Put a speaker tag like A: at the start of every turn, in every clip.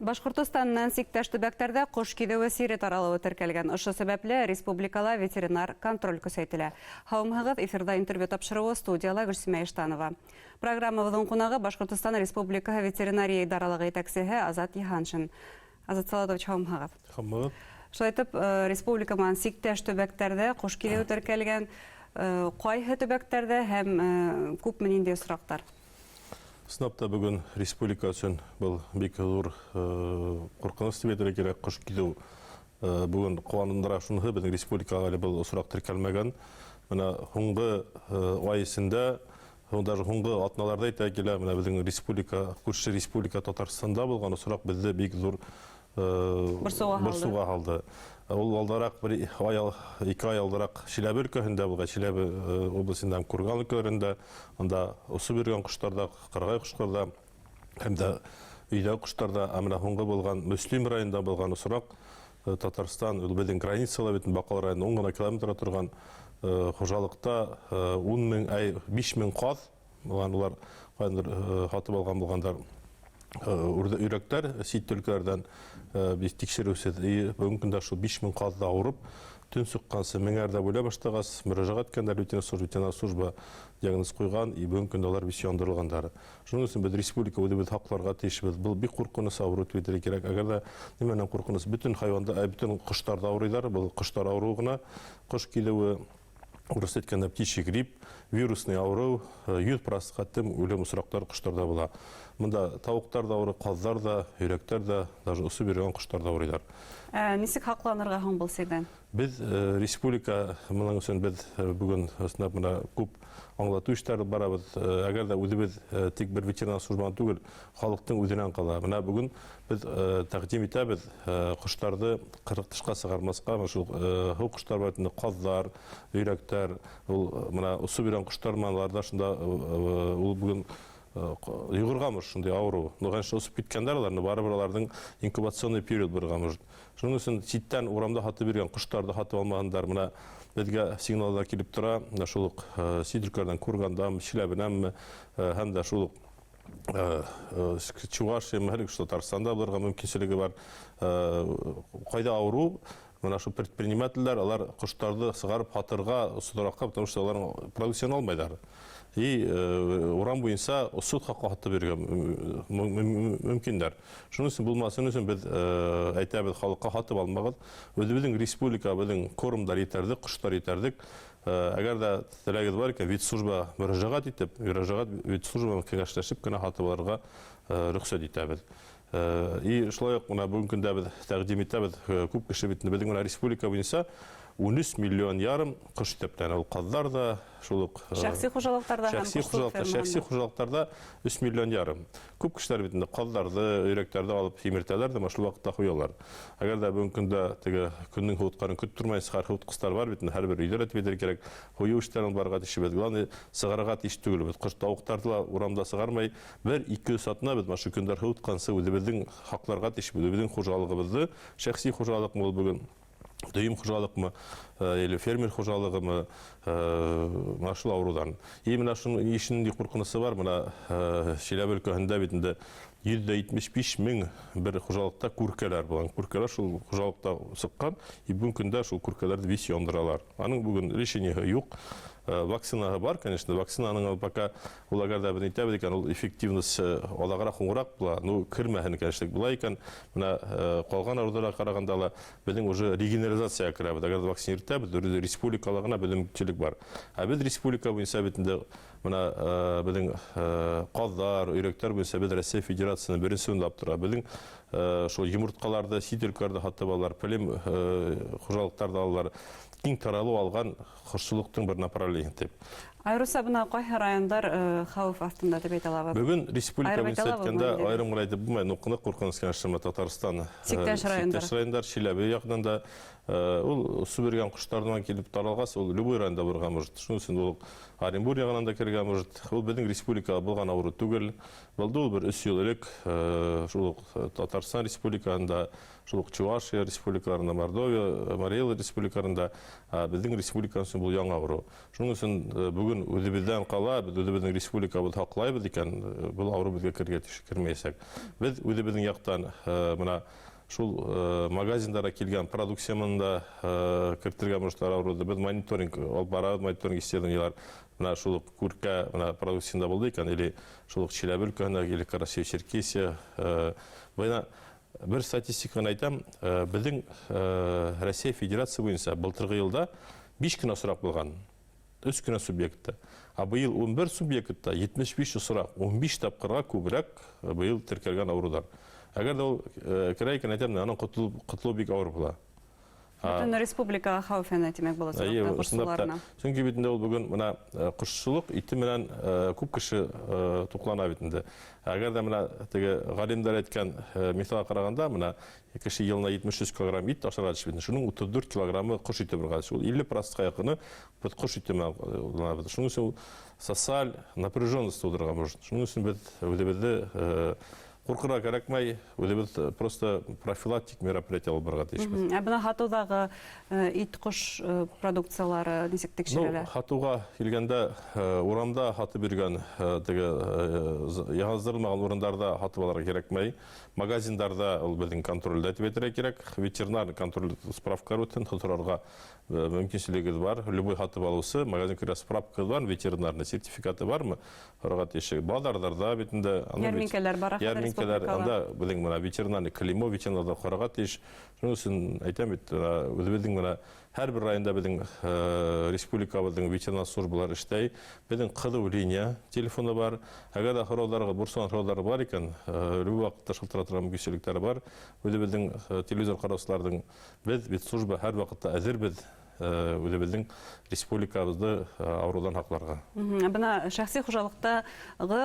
A: Башҡортостан менән сиктәш төбәктәрҙә ҡош киҙеүе сире таралыуы теркәлгән. Ошо сәбәпле республикала ветеринар контроль көсәйтелә. Һаумыһығыҙ, эфирҙа интервью тапшырыуы, студияла Гөлсимә Иштанова. Программабыҙҙың ҡунағы Башҡортостан Республикаһы ветеринария идаралығы етәксеһе Азат Йыһаншин. Азат Салатович, һаумыһығыҙ. Һаумыһығыҙ. Шулай итеп, республика менән сиктәш төбәктәрҙә ҡош киҙеүе теркәлгән. Ҡайһы төбәктәрҙә һәм күпме ниндәй осраҡтар?
B: Ысынлап та бөгөн республика өсөн был бик ҙур ҡурҡыныс тип әйтергә кәрәк, ҡош киҙеү. Бөгөн ҡыуанындыра шуныһы, беҙҙең республикаға әле был осраҡ теркәлмәгән. Менә һуңғы ай эсендә, даже һуңғы атналарҙа әйтә килә, менә беҙҙең республика, күрше республика Татарстанда булған осраҡ беҙҙе бик ҙур борсоуға һалды. Ул алдараҡ бер ай, 2 ай алдараҡ Чиләбе өлкәһендә булған, Чиләбе областында һәм Курган өлкәләрендә, анда осоп йөрөгән ҡоштарҙа, ҡырағай ҡоштарҙа һәм дә өйҙә ҡоштарҙа, ә менә һуңғы булған Мөслим районында булған осраҡ Татарстан, ул беҙҙең границала бит, Баҡал районы 10 ғына километр торған хужалыҡта 10 мең, әй, 5000 ҡаҙ булған, улар ҡайҙандыр һатып алған булғандар өйрәктәр сит өлкәләрҙән беҙ тикшереүсеҙ. И бөгөнгө көндә шул 5000 ҡаҙ ҙа ауырып, төн сыҡҡансы меңәр ҙә бүлә башлағас, мөрәжәғәт иткәндәр ветеринар служба, ветеринар служба диагноз ҡуйған, и бөгөнгө көндә улар бит яндырылғандар. Шуның өсөн беҙ республика үҙебеҙ һаҡларға тейешбеҙ. Был бик ҡурҡыныс ауырыу тип әйтергә кәрәк. Әгәр ҙә нимәнән ҡурҡыныс? Бөтөн хайуанда, бөтөн ҡоштар ҙа ауырыйҙар, был ҡоштар ауырыуы ғына, ҡош килеүе, урыҫ әйткәндә, птичий грипп, вирусный ауырыу, 100 процентҡа тим үлем осраҡтары ҡоштарҙа була. Бында тауыҡтар ҙа ауырый, ҡаҙҙар ҙа, өйрәктәр ҙә, даже осоп йөрөгән ҡоштар ҙа ауырыйҙар.
A: Ә нисек һаҡланырға һуң был сирҙән?
B: Беҙ республика моның өсөн беҙ бөгөн ысынлап менә күп аңлатыу эштәре барабыҙ. Әгәр ҙә үҙебеҙ тик бер ветеринар службаны түгел, халыҡтың үҙенән ҡала. Менә бөгөн беҙ тәҡдим итәбеҙ ҡоштарҙы ҡырыҡ тышҡа сығармаҫҡа, шул һыу ҡоштар бар, ҡаҙҙар, өйрәктәр, ул менә осоп йөрөгән ҡоштар менән аларҙа шунда ул бөгөн йоғорға может шундай ауырыу. Ну, конечно, осоп киткәндәр алар, но барыбер уларҙың инкубационный период булырға может. Шуның өсөн ситтән урамда һатып йөрөгән ҡоштарҙы һатып алмаһындар. Менә беҙгә сигналдар килеп тора, менә шул уҡ сит өлкәләрҙән, Кургандан, Чиләбенәнме, һәм дә шул уҡ Чувашия, Татарстанда булырға мөмкинселеге бар. Ҡайҙа ауырыу, менә шул предпринимательләр алар ҡоштарҙы сығарып һатырға осораҡҡа, потому что улар продукцияны алмайҙар. И урам буйынса осот хаҡҡа һатып бирергә мөмкиндәр. Шуның өсөн булмасын өсөн беҙ әйтәбеҙ халыҡҡа: һатып алмағыҙ. Үҙебеҙҙең республика, беҙҙең кормдар етерлек, ҡоштар етерлек. Әгәр ҙә теләгегеҙ бар икән, ветслужба мөрәжәғәт итеп, мөрәжәғәт ветслужба менән кәңәшләшеп кенә һатып алырға рөхсәт итәбеҙ. И шулай уҡ менә бөгөнгө көндә беҙ тәҡдим итәбеҙ, күп кеше бит беҙҙең менә республика буйынса 13,5 миллион ҡош иҫәпләнә. Ул ҡаҙҙар ҙа, шул уҡ
A: шәхси хужалыҡтарҙа һәм
B: шәхси хужалыҡта, шәхси хужалыҡтарда 3,5 миллион. Күп кешеләр бит инде ҡаҙҙарҙы, өйрәктәрҙе алып һимертәләр ҙә, шул ваҡытта ҡуялар. Әгәр ҙә бөгөнгө көндә теге көндөң һыуытҡанын көттөрмәй сығар һыуытҡыстар бар бит инде, һәр бер өйҙә тип әйтергә кәрәк. Һуйыу эштәрен барырға тейешбеҙ. Главное, сығарырға тейеш түгел беҙ. Ҡош, тауыҡтарҙы ла урамда сығармай, 1-2 атна беҙ ошо көндәр һыуытҡансы үҙебеҙҙең һаҡларға тейешбеҙ. Үҙебеҙҙең хужалығыбыҙҙы, шәхси хужалыҡмы ул бөгөн, дөйөм хужалыҡмы или фермер хужалығымы, менә шул ауырыуҙан. И менә шуның нинди ҡурҡынысы бар, менә Чиләбе өлкәһендә бит инде 175 000 бер хужалыҡта күркәләр булған. Күркәләр шул хужалыҡта сыҡҡан, и бөгөнгө көндә шул күркәләрҙе весь яндыралар. Аның бөгөн решениеһы юҡ. Вакцинаһы бар, конечно, вакцинаның пока ул әгәр ҙә беҙ әйтәбеҙ икән, ул эффективность аҙағыраҡ һуңыраҡ була, ну кермәһен, конечно, була икән, менә ҡалған ауырыуҙарға ҡарағанда ла беҙҙең уже регионализацияға керәбеҙ. Әгәр ҙә вакцина иртәбеҙ, республикала ғына беҙҙең мөмкинлек бар. Ә беҙ республика буйынса бит инде менә беҙҙең ҡаҙҙар, өйрәктәр буйынса беҙ Россия Федерацияһының беренсе урында алып тора. Беҙҙең шул йомортҡаларҙы сит өлкәләрҙә һатып алалар, плем хужалыҡтарҙа алалар. Киң таралыу алған ҡошсолоҡтоң бер направление тип.
A: Айырыуса бына ҡайһы райондар хәүеф аҫтында тип әйтә алабыҙ?
B: Бөгөн республика буйынса әйткәндә, айырым ғына әйтеп булмай, но ныҡ ҡурҡыныс, конечно, Татарстан.
A: Сиктәш райондар.
B: Сиктәш райондар, Чиләбе яғынан да. Ул осоп йөрөгән ҡоштарынан килеп таралғас, ул любой районда булырға может. Шуның өсөн ул Оренбург яғынан да керергә может. Ул беҙҙең республикала булған ауырыу түгел. Булды ул бер 3 йыл элек, шул уҡ Татарстан республикаһында, шул уҡ Чувашия республикаларында, Мордовия, Марий Эл республикаларында, беҙҙең республика өсөн был яңы ауырыу. Шуның өсөн бөгөн үҙебеҙҙән ҡала, беҙ үҙебеҙҙең республикабыҙҙы һаҡлайбыҙ икән, был ауырыу беҙгә керергә кермәйәсәк. Беҙ үҙебеҙҙең яҡтан бына шул магазиндарға килгән продукция менән дә кертергә может ауырыуҙы. Беҙ мониторинг алып барабыҙ, мониторинг исследованиялар. Бына шул уҡ күркә бына продукцияһында булды икән, или шул уҡ Чиләбе өлкәһендә, или Карачаево-Черкесия. Бына бер статистиканы әйтәм, беҙҙең Россия Федерация буйынса былтырғы йылда 5 кенә осраҡ булған, 3 кенә субъектта. А быйыл 11 субъектта 75 осраҡ, 15 тапҡырға күберәк быйыл теркәлгән ауырыуҙар. Әгәр ҙә ул керә икән, әйтәм, анан ҡотолоу бик ауыр була.
A: Бөтөн республикаға хәүеф янай, тимәк, был
B: Эйе,
A: осраҡта
B: ысынлап та.
A: ҡошсоларына.
B: Сөнки бит инде ул бөгөн бына ҡошсолоҡ ите менән күп кеше туҡлана бит инде. Әгәр ҙә бына теге ғалимдар әйткән миҫалға ҡарағанда, бына кеше йылына 73 килограмм ит ашарға тейеш бит. Шуның 34 килограммы ҡош ите булырға тейеш. Ул илле процентҡа яҡыны бит ҡош ите менән ҡулланабыҙ. Шуның өсөн ул социаль напряженность тыуҙырырға может. Шуның өсөн беҙ үҙебеҙҙе ҡурҡырға кәрәкмәй, үҙебеҙ просто профилактик мероприятие алып барырға тейешбеҙ.
A: Ә бына һатыуҙағы ит ҡош продукциялары нисек тикшерелә?
B: Һатыуға килгәндә, урамда һатып йөргән теге яҙҙырылмаған урындарҙа һатып алырға кәрәкмәй. Магазиндарҙа ул беҙҙең контролдә тип әйтергә кәрәк. Ветеринар контроль справкалар үтһен, һорарға мөмкинселегегеҙ бар. Любой һатып алыусы магазин керә, справка бар, ветеринарный сертификаты бармы? Һорарға тейеш. Баҙарҙарҙа бит инде, анда бит
A: Йәрминкәләр бар, ахыры
B: йәрминкәләр,
A: республикала.
B: анда беҙҙең бына ветеринарный клеймо ветеринарҙар ҡарарға тейеш. Шуның өсөн әйтәм бит, бына үҙебеҙҙең бына һәр бер районда беҙҙең республикабыҙҙың ветеринар службалары эшләй. Беҙҙең ҡыҙыу линия телефоны бар. Әгәр ҙә һорауҙарға, борсолған һорауҙар бар икән, любой ваҡытта шылтыратырға мөмкинселектәре бар. Үҙебеҙҙең телевизор ҡараусыларҙың беҙ ветслужба һәр ваҡытта әҙербеҙ үҙебеҙҙең республикабыҙҙы ауырыуҙан һаҡларға.
A: Бына шәхси хужалыҡтағы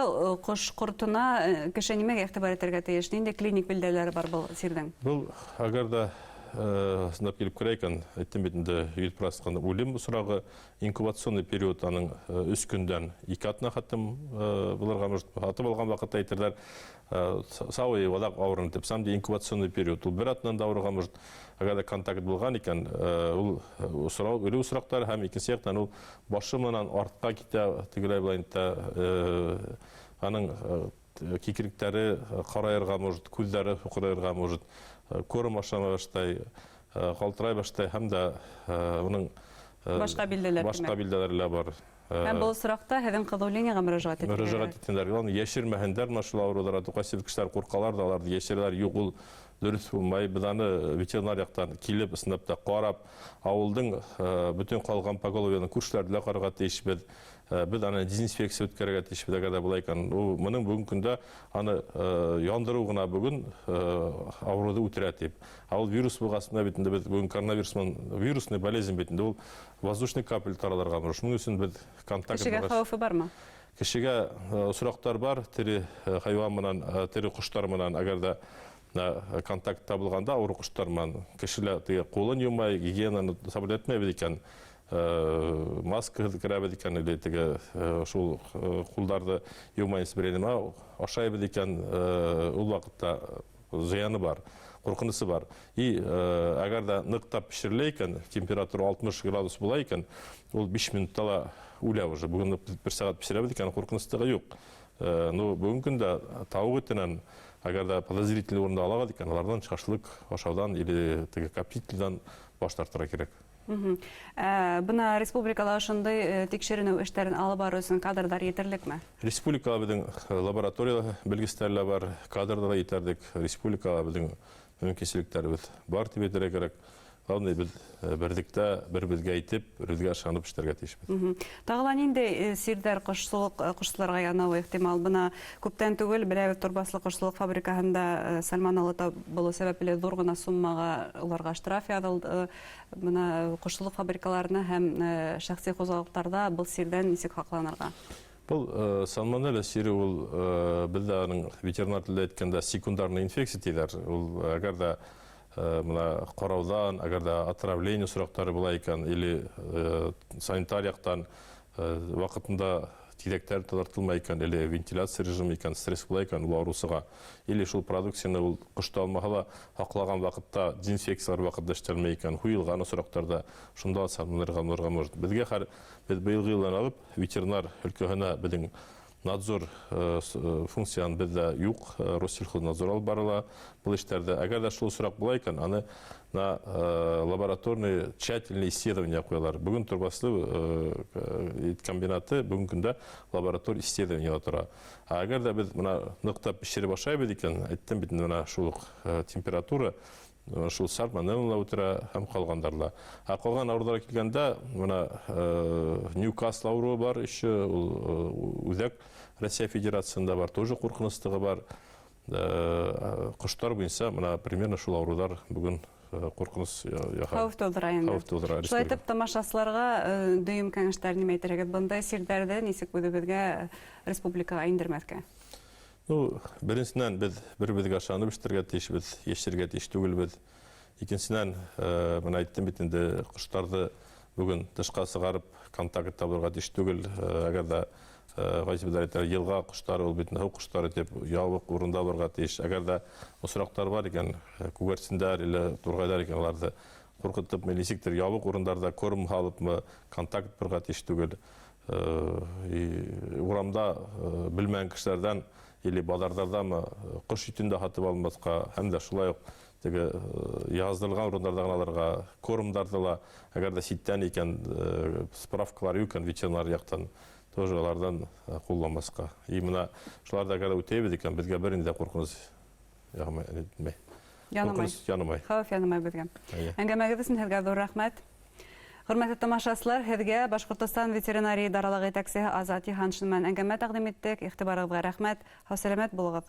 A: ҡош ҡортона кеше нимәгә иғтибар итергә тейеш? Ниндәй клиник билдәләре бар был сирҙең?
B: Был әгәр дә сынап килеп керә икән, әйттем бит инде, йөҙ процент үлем осрағы, инкубационный период аның 3 көндән 2 атна хаттым булырға может. Һатып алған ваҡытта әйтерҙәр сау аҙаҡ ауырын тип. Сам де инкубационный период ул бер атнан да ауырға может. Әгәр ҙә контакт булған икән, ул осрау, үлеү осраҡтары һәм икенсе яҡтан ул башы менән артҡа китә, тегеләй былай инде аның кикриктәре ҡарайырға может, күҙҙәре һуҡырайырға может, корм ашамай башлай, ҡалтырай башлай һәм дә уның
A: Башҡа билдәләр
B: башҡа
A: тимәк.
B: билдәләре лә бар.
A: Һәм был осраҡта һеҙҙең ҡыҙыу линияға мөрәжәғәт итергә
B: Мөрәжәғәт итһендәр. Уларны йәшермәһендәр, менә шул ауырыуҙарға. Ҡайсы бер кешеләр ҡурҡалар ҙа, уларҙы йәшерәләр. Юҡ, ул дөрөҫ булмай. Беҙ аны ветеринар яҡтан килеп, ысынлап та ҡарап, ауылдың бөтөн ҡалған поголовьеның күршеләрҙе лә ҡарарға тейешбеҙ. Беҙ аны дезинфекция үткәрергә тейешбеҙ, әгәр ҙә былай икән. Ул моның бөгөнгө көндә аны яндырыу ғына бөгөн ауырыуҙы үтерә тип. Ә ул вирус булғас, бына бит инде беҙ бөгөн коронавирус менән вирусный болезнь бит инде ул воздушный капель таралырға мөмкин. Шуның өсөн беҙ контакт
A: Кешегә
B: булғас
A: хәүефе бармы?
B: Кешегә осраҡтар бар, тере хайуан менән, тере ҡоштар менән, әгәр ҙә контакт табылғанда ауырыу ҡоштар менән кешеләр теге ҡулын йыумай, гигиенаны соблюдать итмәйбеҙ икән, маска керәбеҙ икән, или теге шул ҡулдарҙы йыумайынса берәй нәмә ашайбыҙ икән, ул ваҡытта зыяны бар, ҡурҡынысы бар. И әгәр ҙә ныҡтап бешерелә икән, температура 60 градус була икән, ул 5 минутта ла үлә уже. Бөгөн бер сәғәт бешерәбеҙ икән, ҡурҡыныслығы юҡ. Бөгөнгө көндә тауыҡ итенән, әгәр ҙә подозрительный урында алағыҙ икән, уларҙан шашлык ашауҙан или теге коптительдан баш тартырға кәрәк.
A: Бына республикала ошондай тикшеренеү эштәрен алып барыу өсөн кадрҙар етерлекме?
B: Республикала беҙҙең лаборатория белгестәре лә бар, кадрҙар ҙа етерлек. Республикала беҙҙең мөмкинселектәребеҙ бар тип әйтергә кәрәк. Главное, беҙ берлектә бер-беҙгә әйтеп, бер-беҙгә ышанып эшләргә тейешбеҙ.
A: Тағы ла ниндәй сирҙәр ҡошсоларға янауы ихтимал? Бына күптән түгел Беләбеҙ торбаслы ҡошсолоҡ фабрикаһында сальмонелла табылыу сәбәпле ҙур ғына суммаға уларға штраф яҙылды. Бына ҡошсолоҡ фабрикаларына һәм шәхси хужалыҡтарҙа был сирҙән нисек һаҡланырға?
B: Был сальмонелла сире ул беҙҙә аның ветеринар телдә әйткәндә секундарный инфекция тиҙәр. Ул әгәр ҙә Мына ҡарауҙан, әгәр ҙә отравление осраҡтары була икән, или санитар яҡтан ваҡытында тиҙәктәр таҙартылмай икән, или вентиляция режимы икән, стресс була икән, ул ауырыу сыға. Или шул продукцияны ул ҡошто алмаһа ла һаҡлаған ваҡытта дезинфекциялар ваҡытында эшләнмәй икән, һуйылған осраҡтарҙа шунда сальмонеллаға может. Беҙгә хәр беҙ быйылғы йылдан алып ветеринар өлкәһенә беҙҙең надзор функцияны беҙҙә юҡ, Россельхознадзор алып барыла был эштәрҙе. Әгәр ҙә шул осраҡ була икән, аны на лабораторный тщательный исследование ҡуялар. Бөгөн Торбаслы ит комбинаты бөгөнгө көндә лаборатор исследование тора. Ә әгәр ҙә беҙ бына ныҡтап бешереп ашайбыҙ икән, әйттем бит, бына шул уҡ температура, шул сальмонелла үтерә һәм ҡалғандар ла. Ә ҡалған ауырыуҙарға килгәндә, бына Ньюкасл ауырыуы бар еще, ул үҙәк Россия Федерацияһында бар, тоже ҡурҡыныслығы бар. Ҡоштар буйынса бына примерно шул ауырыуҙар бөгөн ҡурҡыныс яһай.
A: Хәүеф тыуҙыра инде.
B: Хәүеф тыуҙыра.
A: Шулай итеп, тамашасыларға дөйөм кәңәштәр нимә әйтерһегеҙ? Бындай сирҙәрҙе нисек үҙебеҙгә, республикаға индермәҫкә?
B: Ну, беренсенән, беҙ бер-беребеҙгә ышанып эшләргә тейешбеҙ, йәшерергә тейеш түгелбеҙ. Икенсенән, бына әйттем бит инде, ҡоштарҙы бөгөн тышҡа сығарып контакт табырға тейеш түгел. Әгәр ҙә ҡайсы берҙәр әйтә, йылға ҡоштары ул бит һыу ҡоштары тип ябыҡ урында булырға тейеш. Әгәр ҙә осраҡтар бар икән, күгәрсендәр или турғайҙар икән, уларҙы ҡурҡытып, нисектер ябыҡ урындарҙа корм һалыпмы контакт булырға тейеш түгел. Урамда белмәгән кешеләрҙән или баҙарҙарҙамы ҡош итен дә һатып алмаҫҡа, һәм дә шулай уҡ теге яҙҙырылған урындарҙа ғына алырға, кормдарҙы ла, әгәр ҙә ситтән икән, справкалар юҡ икән ветеринар яҡтан, тоже уларҙан ҡулланмаҫҡа. И бына шуларҙы әгәр үтәйбеҙ икән, беҙгә бер ниндәй ҡурҡыныс янамай.
A: Янамай.
B: Ҡурҡыныс янамай.
A: Хәүеф янамай беҙгә.
B: Эйе.
A: Әңгәмәгеҙ өсөн һеҙгә ҙур рәхмәт. Хөрмәтле тамашасылар, һеҙгә Башҡортостан ветеринария идаралығы етәксеһе Азат Йыһаншин менән әңгәмә тәҡдим иттек. Иғтибарығыҙға рәхмәт. Һау-сәләмәт булығыҙ.